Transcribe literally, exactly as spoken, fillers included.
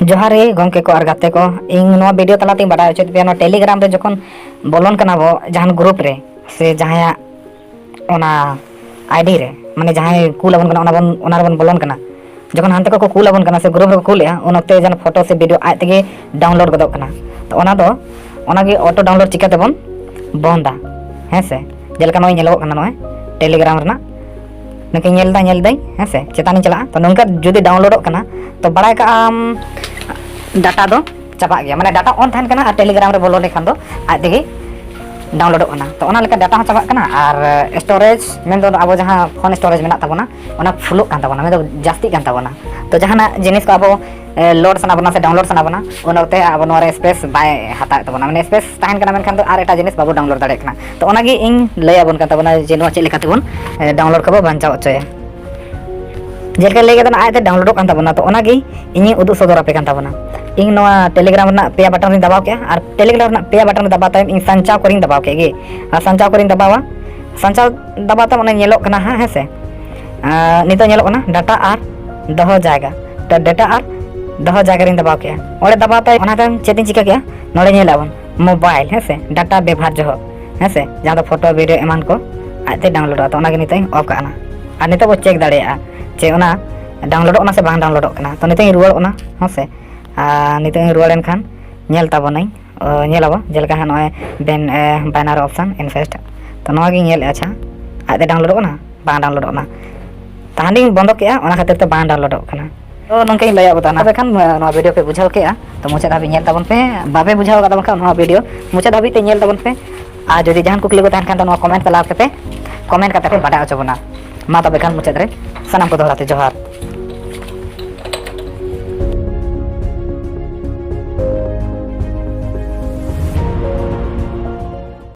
ᱡᱚᱦᱟᱨ ᱜᱮ ᱜᱚᱢᱠᱮ ᱠᱚ ᱟᱨ ᱜᱟᱛᱮ ᱠᱚ, ᱤᱧ ᱱᱚᱣᱟ ᱵᱷᱤᱰᱤᱭᱳ ᱛᱟᱞᱟᱛᱮᱧ ᱵᱟᱰᱟᱭ ᱦᱚᱪᱚᱭᱮᱫ ᱯᱮᱭᱟ, ᱱᱚᱣᱟ ᱴᱮᱞᱤᱜᱨᱟᱢ ᱨᱮ ᱡᱚᱠᱷᱚᱱ ᱵᱚᱞᱚᱱ ᱠᱟᱱᱟ ᱵᱚ ᱡᱟᱦᱟᱱ ᱜᱨᱩᱯ ᱨᱮ ᱥᱮ ᱡᱟᱦᱟᱸᱭᱟᱜ ᱚᱱᱟ ᱟᱭᱰᱤ ᱨᱮ, ᱢᱟᱱᱮ ᱡᱟᱦᱟᱸᱭ ᱠᱩᱞ ᱟᱵᱚᱱ ᱠᱟᱱᱟ, ᱚᱱᱟ ᱵᱚᱱ ᱚᱱᱟ ᱨᱮᱵᱚᱱ ᱵᱚᱞᱚᱱ ᱠᱟᱱᱟ, ᱡᱚᱠᱷᱚᱱ ᱦᱟᱱᱛᱮ ᱠᱷᱚᱱ ᱠᱚ ᱠᱩᱞ ᱟᱵᱚᱱ ᱠᱟᱱᱟ ᱥᱮ ᱜᱨᱩᱯ ᱨᱮᱠᱚ ᱠᱩᱞᱮᱜᱼᱟ, ᱩᱱ ᱚᱠᱛᱮ ᱡᱮᱱᱚ ᱯᱷᱳᱴᱳ ᱥᱮ ᱵᱷᱤᱰᱤᱭᱳ ᱟᱡ ᱛᱮᱜᱮ ᱰᱟᱣᱩᱱᱞᱳᱰ ᱜᱚᱫᱚᱜ ᱠᱟᱱᱟ᱾ ᱛᱚ ᱚᱱᱟ ᱫᱚ ᱚᱱᱟᱜᱮ ᱚᱴᱳ ᱰᱟᱣᱩᱱᱞᱳᱰ ᱪᱤᱠᱟᱹ ᱛᱮᱵᱚᱱ ᱵᱚᱱᱫᱟ, ᱦᱮᱸ ᱥᱮ? ᱡᱮᱞᱮᱠᱟ ᱱᱚᱜᱼᱚᱭ ᱧᱮᱞᱚᱜᱚᱜ ᱠᱟᱱᱟ ᱱᱚᱜᱼᱚᱭ ᱴᱮᱞᱤᱜᱨᱟᱢ ᱨᱮᱱᱟᱜ, ᱱᱚᱝᱠᱟ ᱧᱮᱞ ᱮᱫᱟ, ᱧᱮᱞ ᱮᱫᱟᱹᱧ, ᱦᱮᱸ ᱥᱮ? ᱪᱮᱛᱟᱱᱤᱧ ᱪᱟᱞᱟᱜᱼᱟ, ᱛᱚ ᱱᱚᱝᱠᱟ ᱡᱩᱫᱤ ᱰᱟᱣᱩᱱᱞᱳᱰᱚᱜ ᱠᱟᱱᱟ, ᱛᱚ ᱵᱟᱲᱟᱭ ᱠᱟᱜ ᱟᱢ ᱰᱟᱴᱟ ᱫᱚ ᱪᱟᱵᱟᱜ ᱜᱮᱭᱟ, ᱢᱟᱱᱮ ᱰᱟᱴᱟ ᱚᱱ ᱛᱟᱦᱮᱱ ᱠᱟᱱᱟ ᱟᱨ ᱴᱮᱞᱤᱜᱨᱟᱢ ᱨᱮ ᱵᱚᱞᱚ ᱞᱮᱠᱷᱟᱱ ᱫᱚ ᱟᱡ ᱛᱮᱜᱮ ᱰᱟᱣᱩᱱᱞᱳᱰᱚᱜ ᱠᱟᱱᱟ᱾ ᱛᱚ ᱚᱱᱟ ᱞᱮᱠᱟ ᱰᱟᱴᱟ ᱦᱚᱸ ᱪᱟᱵᱟᱜ ᱠᱟᱱᱟ ᱟᱨ ᱥᱴᱳᱨᱮᱡᱽ ᱢᱮᱱᱫᱚ ᱟᱵᱚ ᱡᱟᱦᱟᱸ ᱯᱷᱳᱱ ᱥᱴᱳᱨᱮᱡᱽ ᱢᱮᱱᱟᱜ ᱛᱟᱵᱚᱱᱟ, ᱚᱱᱟ ᱯᱷᱩᱞᱚᱜ ᱠᱟᱱ ᱛᱟᱵᱚᱱᱟ, ᱢᱮᱱᱫᱚ ᱡᱟᱹᱥᱛᱤᱜ ᱠᱟᱱ ᱛᱟᱵᱚᱱᱟ᱾ ᱛᱚ ᱡᱟᱦᱟᱱᱟᱜ ᱡᱤᱱᱤᱥ ᱠᱚ ᱟᱵᱚ ᱞᱳᱰ ᱥᱟᱱᱟ ᱵᱚᱱᱟ ᱥᱮ ᱰᱟᱣᱩᱱᱞᱳᱰ ᱥᱟᱱᱟ ᱵᱚᱱᱟ, ᱩᱱ ᱚᱠᱛᱮ ᱟᱵᱚ ᱱᱚᱣᱟ ᱨᱮ ᱥᱯᱮᱥ ᱵᱟᱭ ᱦᱟᱛᱟᱣᱮᱫ ᱛᱟᱵᱚᱱᱟ, ᱢᱟᱱᱮ ᱥᱯᱮᱥ ᱛᱟᱦᱮᱱ ᱠᱟᱱᱟ, ᱢᱮᱱᱠᱷᱟᱱ ᱫᱚ ᱟᱨ ᱮᱴᱟᱜ ᱡᱤᱱᱤᱥ ᱵᱟᱵᱚ ᱰᱟᱣᱩᱱᱞᱳᱰ ᱫᱟᱲᱮᱭᱟᱜ ᱠᱟᱱᱟ᱾ ᱛᱚ ᱚᱱᱟᱜᱮ ᱤᱧ ᱞᱟᱹᱭ ᱟᱵᱚᱱ ᱠᱟᱱ ᱛᱟᱵᱚᱱᱟ ᱡᱮ ᱱᱚᱣᱟ ᱪᱮᱫ ᱞᱮᱠᱟ ᱛᱮᱵᱚᱱ ᱰᱟᱣᱩᱱᱞᱳᱰ ᱠᱚᱵᱚ ᱵᱟᱧᱪᱟᱣ ᱦᱚᱪᱚᱭᱟ᱾ ᱡᱮᱞᱮᱠᱟ ᱞᱟᱹᱭ ᱠᱮᱫᱟ, ᱟᱡᱛᱮ ᱰᱟᱣᱩᱱᱞᱳᱰᱚᱜ ᱠᱟᱱ ᱛᱟᱵᱚᱱᱟ, ᱛᱚ ᱚᱱᱟᱜᱮ ᱤᱧᱤᱧ ᱩᱫᱩᱜ ᱥᱚᱫᱚᱨ ᱟᱯᱮ ᱠᱟᱱ ᱛᱟᱵᱚᱱᱟ᱾ ᱤᱧ ᱱᱚᱣᱟ ᱴᱮᱞᱤᱜᱨᱟᱢ ᱨᱮᱱᱟᱜ ᱯᱮᱭᱟ ᱵᱟᱴᱚᱱ ᱨᱤᱧ ᱫᱟᱵᱟᱣ ᱠᱮᱜᱼᱟ ᱟᱨ ᱴᱮᱞᱤᱜᱨᱟᱢ ᱨᱮᱱᱟᱜ ᱯᱮᱭᱟ ᱵᱟᱴᱚᱱ ᱨᱮ ᱫᱟᱵᱟᱣ ᱛᱟᱭᱚᱢ ᱤᱧ ᱥᱟᱧᱪᱟᱣ ᱠᱚᱨᱤᱧ ᱫᱟᱵᱟᱣ ᱠᱮᱫ ᱜᱮ᱾ ᱟᱨ ᱥᱟᱧᱪᱟᱣ ᱠᱚᱨᱤᱧ ᱫᱟᱵᱟᱣᱟ, ᱥᱟᱧᱪᱟᱣ ᱫᱟᱵᱟᱣ ᱛᱟᱭᱚᱢ ᱚᱱᱮ ᱧᱮᱞᱚᱜ ᱠᱟᱱᱟ ᱦᱟᱸᱜ, ᱦᱮᱸ ᱥᱮ? ᱟᱨ ᱱᱤᱛᱚᱜ ᱧᱮᱞᱚᱜ ᱠᱟᱱᱟ ᱰᱟᱴᱟ ᱟᱨ ᱫᱚᱦᱚ ᱡᱟᱭᱜᱟ᱾ ᱛᱚ ᱰᱟᱴᱟ ᱟᱨ ᱫᱚᱦᱚ ᱡᱟᱭᱜᱟ ᱨᱤᱧ ᱫᱟᱵᱟᱣ ᱠᱮᱜᱼᱟ᱾ ᱚᱸᱰᱮ ᱫᱟᱵᱟᱣ ᱛᱟᱭᱚᱢ ᱚᱱᱟ ᱛᱟᱭᱚᱢ ᱪᱮᱫ ᱤᱧ ᱪᱤᱠᱟᱹ ᱠᱮᱜᱼᱟ? ᱱᱚᱰᱮ ᱧᱮᱞ ᱟᱵᱚᱱ ᱢᱳᱵᱟᱭᱤᱞ, ᱦᱮᱸ ᱥᱮ, ᱰᱟᱴᱟ ᱵᱮᱵᱷᱟᱨ ᱡᱚᱦᱚᱜ, ᱦᱮᱸ ᱥᱮ, ᱡᱟᱦᱟᱸ ᱫᱚ ᱯᱷᱳᱴᱳ, ᱵᱷᱤᱰᱤᱭᱳ ᱮᱢᱟᱱ ᱠᱚ ᱟᱡᱛᱮ ᱰᱟᱣᱩᱱᱞᱳᱰᱚᱜᱼᱟ᱾ ᱛᱚ ᱚᱱᱟᱜᱮ ᱱᱤᱛᱚᱜ ᱤᱧ ᱚᱯᱷ ᱠᱟᱜ ᱠᱟᱱᱟ᱾ ᱟᱨ ᱱᱤᱛᱚᱜ ᱵᱚ ᱪᱮᱠ ᱫᱟᱲᱮᱭᱟᱜᱼᱟ ᱡᱮ ᱚᱱᱟ ᱰᱟᱣᱩᱱᱞᱳᱰᱚᱜ ᱠᱟᱱᱟ ᱥᱮ ᱵᱟᱝ ᱰᱟᱣᱩᱱᱞᱳᱰᱚᱜ ᱠᱟᱱᱟ᱾ ᱛᱚ ᱱᱤᱛᱚᱜ ᱤᱧ ᱨᱩᱣᱟᱹᱲᱚᱜ ᱠᱟᱱᱟ, ᱦᱮᱸ ᱥᱮ᱾ ᱟᱨ ᱱᱤᱛᱚᱜ ᱤᱧ ᱨᱩᱣᱟᱹᱲ ᱮᱱ ᱠᱷᱟᱱ ᱧᱮᱞ ᱛᱟᱵᱚᱱᱟᱹᱧ, ᱚ, ᱧᱮᱞ ᱟᱵᱚ ᱡᱮᱞᱮᱠᱟ ᱦᱟᱸᱜ ᱱᱚᱜᱼᱚᱭ ᱵᱮᱱ, ᱮ, ᱵᱮᱱᱟᱨ ᱚᱯᱥᱮᱱ ᱤᱱᱥᱮᱥᱴ᱾ ᱛᱚ ᱱᱚᱣᱟ ᱜᱤᱧ ᱧᱮᱞᱮᱫᱼᱟ, ᱟᱪᱪᱷᱟ, ᱟᱡᱛᱮ ᱰᱟᱣᱩᱱᱞᱳᱰᱚᱜ ᱠᱟᱱᱟ, ᱵᱟᱝ ᱰᱟᱣᱩᱱᱞᱳᱰᱚᱜ ᱠᱟᱱᱟ᱾ ᱛᱟᱦᱟᱸᱰᱤᱧ ᱵᱚᱱᱫᱚ ᱠᱮᱜᱼᱟ, ᱚᱱᱟ ᱠᱷᱟᱹᱛᱤᱨ ᱛᱮ ᱵᱟᱝ ᱰᱟᱣᱩᱱᱞᱳᱰᱚᱜ ᱠᱟᱱᱟ᱾ ᱛᱚ ᱱᱚᱝᱠᱟᱧ ᱞᱟᱹᱭᱟᱫ ᱵᱚᱱᱟ᱾ ᱛᱚᱵᱮ ᱠᱷᱟᱱ, ᱮ, ᱱᱚᱣᱟ ᱵᱷᱤᱰᱤᱭᱳ ᱯᱮ ᱵᱩᱡᱷᱟᱹᱣ ᱠᱮᱜᱼᱟ, ᱛᱚ ᱢᱩᱪᱟᱹᱫ ᱫᱷᱟᱹᱵᱤᱡ ᱧᱮᱞ ᱛᱟᱵᱚᱱ ᱯᱮ᱾ ᱵᱟᱯᱮ ᱵᱩᱡᱷᱟᱹᱣ ᱟᱠᱟᱫ ᱛᱟᱵᱚᱱ ᱠᱷᱟᱱ ᱱᱚᱣᱟ ᱵᱷᱤᱰᱤᱭᱳ ᱢᱩᱪᱟᱹᱫ ᱫᱷᱟᱹᱵᱤᱡ ᱛᱮ ᱧᱮᱞ ᱛᱟᱵᱚᱱ ᱯᱮ᱾ ᱟᱨ ᱡᱩᱫᱤ ᱡᱟᱦᱟᱱ ᱠᱩᱠᱞᱤ ᱠᱚ ᱛᱟᱦᱮᱱ ᱠᱷᱟᱱ ᱫᱚ ᱱᱚᱣᱟ ᱠᱚᱢᱮᱱᱴ ᱛᱟᱞᱟ ᱠᱟᱛᱮ, ᱠᱚᱢᱮᱱᱴ ᱠᱟᱛᱮ ᱯᱮ ᱵᱟᱰᱟᱭ ᱦᱚᱪᱚ ᱵᱚᱱᱟ᱾ ᱢᱟ ᱛᱚᱵᱮ ᱠᱷᱟᱱ ᱢᱩᱪᱟᱹᱫ ᱨᱮ ᱥᱟᱱᱟᱢ ᱠᱚ ᱫᱚᱦᱲᱟ ᱛᱮ ᱡᱚᱦᱟᱨ᱾